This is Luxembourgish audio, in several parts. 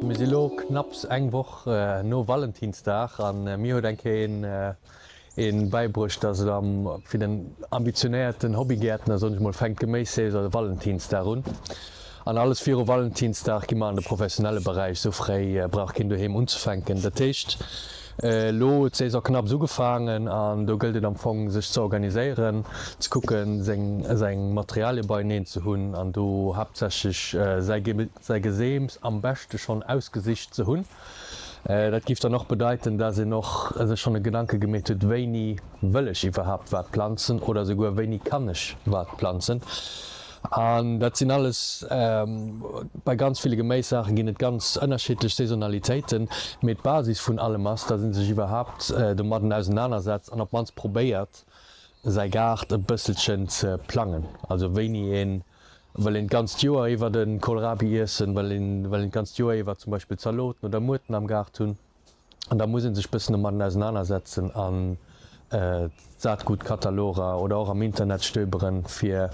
Mir si lo knapps eng Woch no Valentinsdag an mir huet eng Kéier een bäibruecht, dass et am fir den ambitionéierten Hobbygäertner, soen ech mol, fänkt d'Geméissaison Valentinsdag un. An alles viru Valentinsdag gi mer an de professionelle Beräich, sou fréi brauch keen doheem unzefänken. Dat heescht, elo huet d'Saison knapps ugefaangen an do gëllt et am Fong sech ze organiséieren, ze kucken seng seng Materialie beieneen ze hunn an do haaptsächlech säi säi Geseems am beschte schonn ausgesicht ze hunn. Dat giff dann och bedeiten, dass een och sech schonn e Gedanke gemeet huet, wéini wëll ech iwwerhaapt wat planzen oder esouguer wéini kann ech wat planzen. An dat sinn alles, bei ganz ville Geméissaache ginn et ganz ënnerschiddlech Saisonalitéiten, mee d'Basis vun allem ass, dass ee sech iwwerhaapt domadden ausenanersetzt an op d'mannst probéiert, säi Gaart e bësselchen ze plangen. Also wéini een Wëll een d'ganzt Joer iwwer de Kohlrabi iessen, wëll een wëll een d'ganzt Joer iwwer zum Beispill Zaloten oder Muerten am Gaart hunn, an da muss een sech bëssen domadden ausenanersetzen an d'Saatgutkataloger oder och am Internet stöberen, fir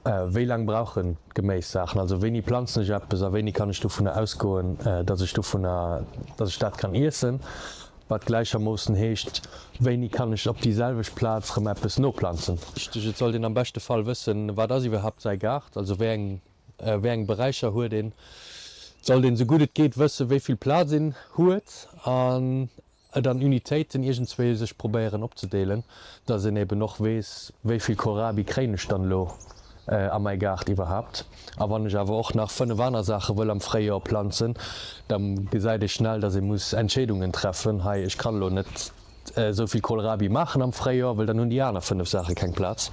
wéi laang brauchen d'Geméissaachen, also wéini planzen ech eppes a wéini kann ech dovunner ausgoen, dass ech dovunner, dass ech dat kann iessen. Wat gläichermoossen heescht, wéini kann ech op déi selwecht Plaz rëm eppes noplanzen? Wichteg, Et sollt een am beschte Fall wëssen, wat ass iwwerhaapt säi Gaart, also wéi eng wéi eng Beräicher huet een. Et sollt een esou gutt et geet wëssen, wéi vill Plaz een huet an et an Unitéiten iergendzwéi sech probéieren opzedeelen, dass een eben och weess, wéi vill Kohlrabi kréien ech dann elo a mäi Gaart iwwerhaapt. A wann ech awer och nach 5 aner Saache wëll am Fréijoer planzen, da gesäit ee schnell, dass ee muss Entscheedungen treffen, hei ech kann elo net esou vill Kohlrabi maachen am Fréijoer, well dann hunn déi aner 5 Saache keng Plaz.